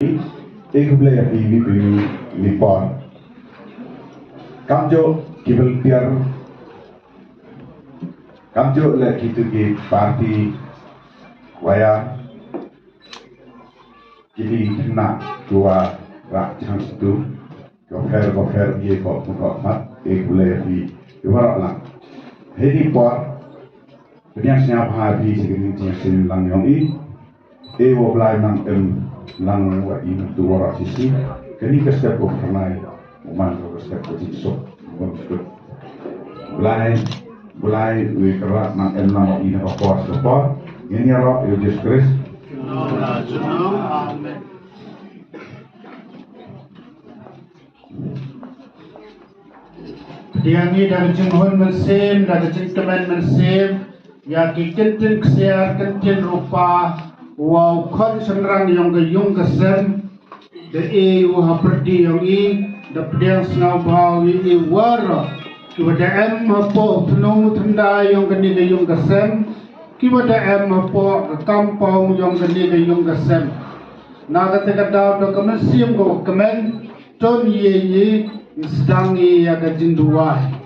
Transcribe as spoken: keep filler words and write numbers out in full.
Ek blai ap ini bini lipor. Kamjo kibel piar. Kamjo le kitu ki parti waya. Kini kena dua rak chang situ. Kofer kofer ye ko ko mat. Ek blai ap ini warak lang. Hedi por. Pdiang sngap ha phi chi kini chi sin lang yong i. E wa blai nang em lang wa i nang tu wa ra si si. Kani ka step ko khanai. Uman ko step ko chi sok. Uman ko blai blai wi kara nang em lang wa i nang ka por ka por. Ini ya Rob Jesus Christ. Amen. Pdiang i da ka jinghun mynsiem da ka jingkmen mynsiem ïa ki kyntien ksiar kyntien rupa wa u khon shynrang yong ka yung ka sem. Da i u ha pyrdi yong i da pdiang sngewbha ïa i waroh ki wa da em hapoh pnong thyndai yong kani ka yung ka sem, ki wa da em hapoh ka kampong yong kani ka yung ka sem. Na kata ka daw da ka mynsiem ka wa kmen, ton ïa i sdang ïa ka jingduwai.